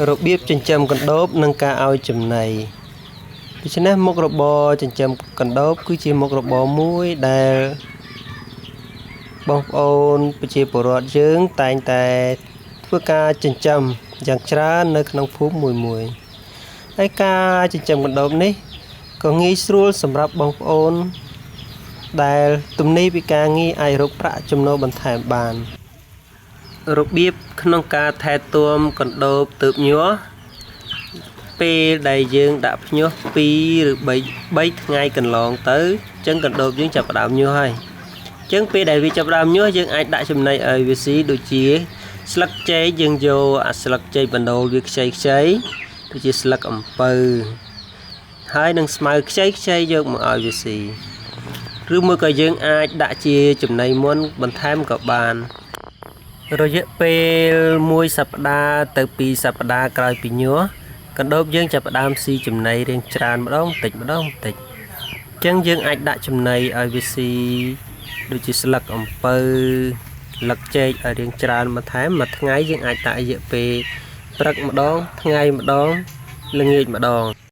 របៀបចិញ្ចឹមកណ្ដូបនិងការឲ្យចំណីដូច្នេះមុខរបរចិញ្ចឹមកណ្ដូបគឺជាមុខរបរមួយដែលបងប្អូនប្រជាពលរដ្ឋយើងតែងតែធ្វើការចិញ្ចឹមយ៉ាងច្រើននៅក្នុងភូមិមួយមួយហើយការចិញ្ចឹមកណ្ដូបនេះក៏ងាយស្រួលសម្រាប់បងប្អូនដែលទំនេរពីការងារអាចរកប្រាក់ចំណូលបន្ថែមបាន របៀបក្នុងការថែទាំកណ្ដូបទើបញាស់ពេលដែលយើងដាក់ភ្ញាស់2ឬ3ថ្ងៃកន្លងទៅអញ្ចឹងកណ្ដូបយើងចាប់ផ្ដើមញាស់ហើយអញ្ចឹងពេលដែលវាចាប់ផ្ដើមញាស់យើងអាចដាក់ចំណីឲ្យវាស៊ីដូចជាស្លឹកចេកយើងយកអាស្លឹកចេកបណ្ដូលវាខ្ចីខ្ចីដូចជាស្លឹកអំពៅហើយនឹងស្មៅខ្ចីខ្ចីយកមកឲ្យវាស៊ីឬមួយក៏យើងអាចដាក់ជាចំណីមុនបន្ថែមក៏បាន រយៈពេល1សប្តាហ៍ទៅ2សប្តាហ៍ក្រោយពីញាស់កណ្ដូបយើងចាប់ផ្ដើមស៊ីចំណីរាងច្រើនម្ដងបន្តិចម្ដងបន្តិចអញ្ចឹងយើងអាចដាក់ចំណីឲ្យវាស៊ីដូចជាស្លឹកអំពៅស្លឹកចេកឲ្យរាងច្រើនបន្ថែមមួយថ្ងៃយើងអាចដាក់រយៈពេលព្រឹកម្ដងថ្ងៃម្ដងល្ងាចម្ដង។